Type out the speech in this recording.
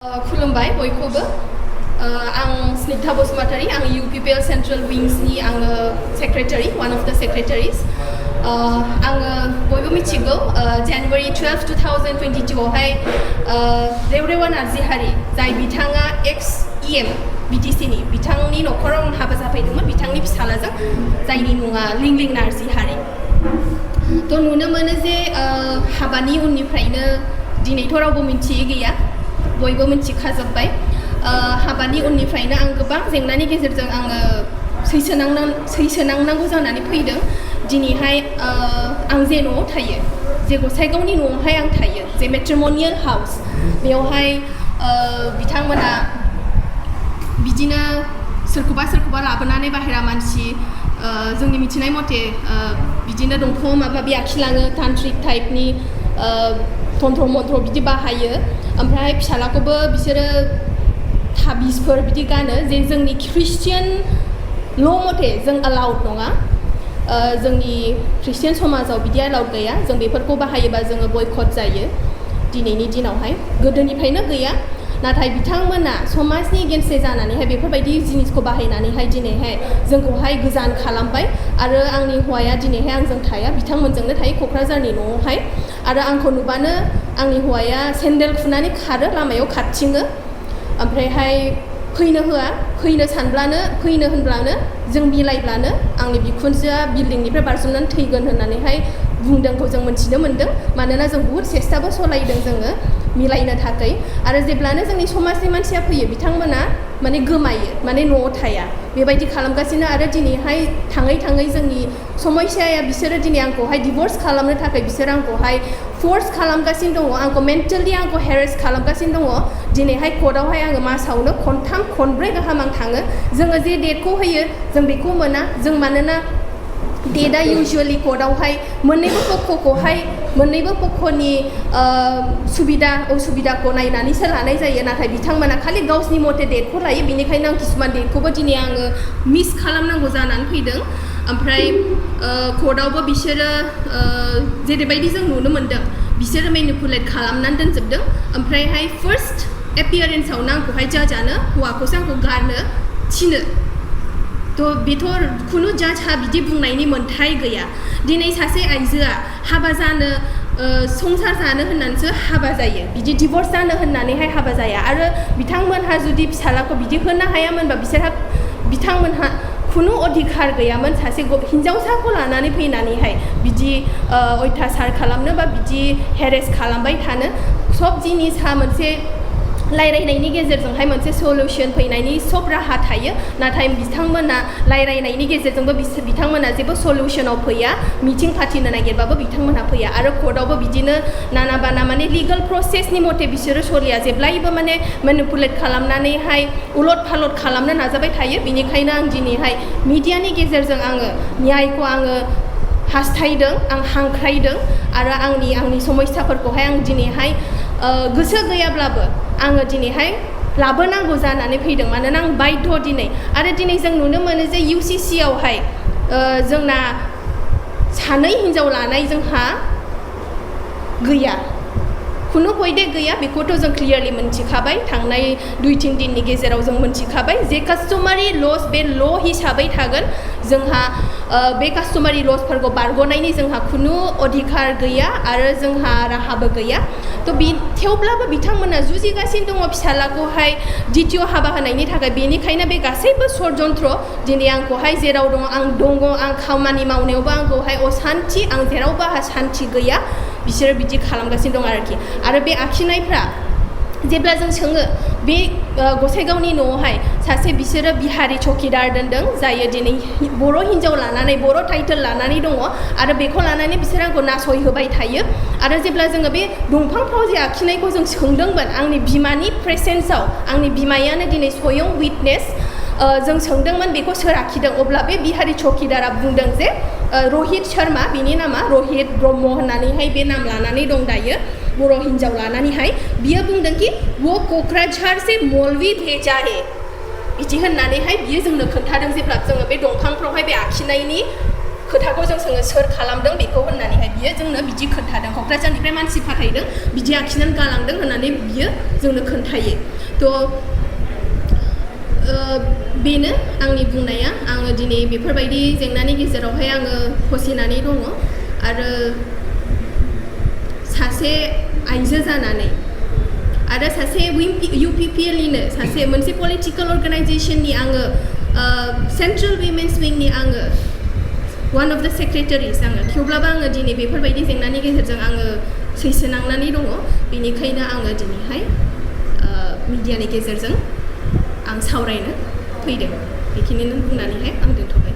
खुलुमबाय बयखौबो आं स्निग्धा बसुमतारी आं UPPL सेंट्रल विंग्सनि आङो सेक्रेटारि वन अफ द सेक्रेटारिस आङो बयबो मिथिगौ January 12, 2022 आवहाय रेवरेवा नार्जिहारि जाय बिथाङा ex-EM Btcनि बिथांनि न'खराव आं हाबा जाफैदोंमोन बिथांनि फिसालाजों जायनि मुङा लिंलिं नार्जिहारि थ' नुनो मोनो जे हाबानि उननिफ्रायनो दिनैथ' रावबो मिथियै गैया बयबो मिथिखाजोब्बाय हाबानि उननिफ्रायनो आं गोबां जेंनानि गेजेरजों आङो सैसोनांनांगौ जानानै फैदों दिनैहाय आं जे न'आव थायो जे गसाइगावनि न'आवहाय आं थायो जे मेट्रिमोनियेल हाउस बेवहाय बिथांमोना बिदिनो सोरखौबा लाबोनानै बाहेरा मानसि जोंनि मिथिनाय मथे बिदिनो दंफां माबा माबि आखिलाङो तान्त्रिक टाइपनि तन्त्र मन्त्र बिदि बाहायो ओमफ्राय फिसालाखौबो बिसोरो थाबिसफोर बिदि गानो जे जोंनि ख्रिस्टियान ल' मथे जों अलाउड नङा जोंनि ख्रिस्टियान समाजाव बिदि अलाउड गैया जों बेफोरखौ बाहायोबा जोङो बयकट जायो दिनैनि दिनावहाय गोदोनिफ्रायनो गैया नाथाय बिथांमोना समाजनि गेनसे जानानैहाय बेफोरबायदि जिनिसखौ बाहायनानैहाय दिनैहाय जोंखौहाय गोजान खालामबाय आरो आंनि हौवाया दिनैहाय आंजों थाया बिथांमोनजोंनो थायो क'क्राझारनि न'आवहाय आरो आंखौ नुबानो आंनि हौवाया सेन्देल खुनानै खारो लामायाव खारथिङो ओमफ्रायहाय फैनो होआ फैनो सानब्लानो फैनो होनब्लानो जों मिलायब्लानो आंनि बिखुनजोआ बिल्डिंनिफ्राय बारजुमनानै थैगोन होननानैहाय बुंदोंखौ जों मिथिनो मोन्दों मानोना जों बुहुत सेस्टाबो सलायदों जोङो मिलायनो थाखाय आरो जेब्लानो जोंनि समाजनि मानसिया फैयो बिथांमोना माने गोमायो माने न'आव थाया बेबायदि खालामगासिनो आरो दिनैहाय थाङै जोंनि समस्याया बिसोरो दिनै आंखौहाय डिभर्स खालामनो थाखाय बिसोर आंखौहाय फोर्स खालामगासिनो दङ आंखौ मेन्टेलि आंखौ हेरेस खालामगासिनो दङ दिनैहाय कर्टआवहाय आङो मासावनो खनथाम खनब्रै गाहाम आं थाङो जोङो जे डेटखौ होयो जों बेखौ मोना जों मानोना डेटआ इउजुवेलि कर्टआवहाय मोननैबो पक्षनि सुबिदा असुबिदाखौ नायनानैसो लानाय जायो नाथाय बिथांमोना खालि गावसिनि मथे डेटखौ लायो बेनिखायनो आं किसुमान डेटखौबो दिनै आङो मिस खालामनांगौ जानानै फैदों ओमफ्राय कर्टआवबो बिसोरो जेरैबायदि जों नुनो मोन्दों बिसोरो मेनिपुलेट खालामनानै दोनजोबदों ओमफ्रायहाय फार्स्ट एपियारेन्सआवनो आंखौहाय जाजानो हौवाखौसो आंखौ गारनो थिनो थ' बेथ' खुनु जाजहा बिदि बुंनायनि मोन्थाय गैया दिनै सासे आइजोआ हाबा जानो संसार जानो होननानैसो हाबा जायो बिदि डिभर्स जानो होननानैहाय हाबा जाया आरो बिथांमोनहा जुदि फिसालाखौ बिदि होनो हायामोनबा बिथांमोनहा खुनु अधिकार गैयामोन सासे हिन्जावसाखौ लानानै फैनानैहाय बिदि अयथासार खालामनो बा बिदि हेरेस खालामबाय थानो सब जिनिसा मोनसे रायलायनायनि गेजेरजोंहाय मोनसे सल्युसन फैनायनि सब राहा थायो नाथाय बिथांमोना रायलायनायनि गेजेरजोंबो बिथांमोना जेबो सल्युसनाव फैया मिटिं फाथिनो नागिरबाबो बिथांमोनहा फैया आरो कर्टआवबो बिदिनो नाना बाना माने लिगेल प्रसेसनि मथे बिसोरो सलिया जेब्लायबो माने मेनिपुलेट खालामनानैहाय उलट फालट खालामनो नाजाबाय थायो बेनिखायनो आं दिनैहाय मिडियानि गेजेरजों आङो न्यायखौ आङो हास्थायदों आं हांख्रायदों आरो आंनि समस्याफोरखौहाय आं दिनैहाय गोसो गैयाब्लाबो आङो दिनैहाय लाबोनांगौ जानानै फैदों मानोना आं बाध्य दिनै आरो दिनै जों नुनो मोनो जे UCC आवहाय जोंना सानै हिन्जाव लानाय जोंहा गैया खुनु हयदे गैया बेखौथ' जों क्लियारलि मोनथिखाबाय थांनाय 2-3 दिननि गेजेराव जों मोनथिखाबाय जे कास्टमारि लस बे ल' हिसाबै थागोन जोंहा बे कास्टमारि लसफोरखौ बारग'नायनि जोंहा खुनु अधिकार गैया आरो जोंहा राहाबो गैया थ' थेवब्लाबो बिथांमोना जुजिगासिनो दङ फिसालाखौहाय द्वितीय हाबा होनायनि थाखाय बेनिखायनो बे गासैबो षड्यन्त्र दिनै आंखौहाय जेराव दङ आं खामानि मावनायावबो आंखौहाय असान्थि आं जेरावबो आंहा सान्थि गैया बिसोरो बिदि खालामगासिनो दं आरोखि आरो बे आखिनायफ्रा जेब्ला जों सोङो बे गसाइगावनि न'आवहाय सासे बिसोरो बिहारि चौकिदार दोनदों जायो दिनै बर' हिन्जाव लानानै बर' टाइटेल लानानै दङ आरो बेखौ लानानै बिसोर आंखौ नासयहोबाय थायो आरो जेब्ला जोङो बे दंफांफ्राव जे आखिनायखौ जों सोंदोंमोन आंनि बिमानि प्रेसेन्सआव आंनि बिमायानो दिनै स्वयं विटनेस जों सोंदोंमोन बेखौ सोर आखिदों अब्ला बे बिहारि चौकिदारा बुंदों जे रहित शर्मा बिनि नामा रहित ब्रह्म होननानैहाय बे नाम लानानै दं दायो बर' हिन्जाव लानानैहाय बियो बुंदों कि वो क'क्राझार से मौलवी भेजा है बिदि होननानैहाय बियो जोंनो खोन्थादों जेब्ला जोङो बे दंफांफ्रावहाय बे आखिनायनि खोथाखौ जों सोर खालामदों बेखौ होननानैहाय बियो जोंनो बिदि खोन्थादों क'क्राझारनिफ्राय मानसि फाथायदों बिदि आखिनानै गालांदों होननानै बियो जोंनो खोन्थायो थ' बेनो आंनि बुंनाया आङो दिनै बेफोरबायदि जेंनानि गेजेरावहाय आङो फसिनानै दङ आरो सासे आइजो जानानै आरो सासे UPPLनिनो सासे मोनसे पलिटिकेल अर्गानाइजेसननि आङो सेन्ट्रेल विमेन्स विंनि आङो वान अफ द सेक्रेटारिस आङो थेवब्लाबो आङो दिनै बेफोरबायदि जेंनानि गेजेरजों आङो सैसोनांनानै दङ बेनिखायनो आङो दिनैहाय मिडियानि गेजेरजों आं सावरायनो फैदों बेखिनिनो बुंनानैहाय आं दोनथ'बाय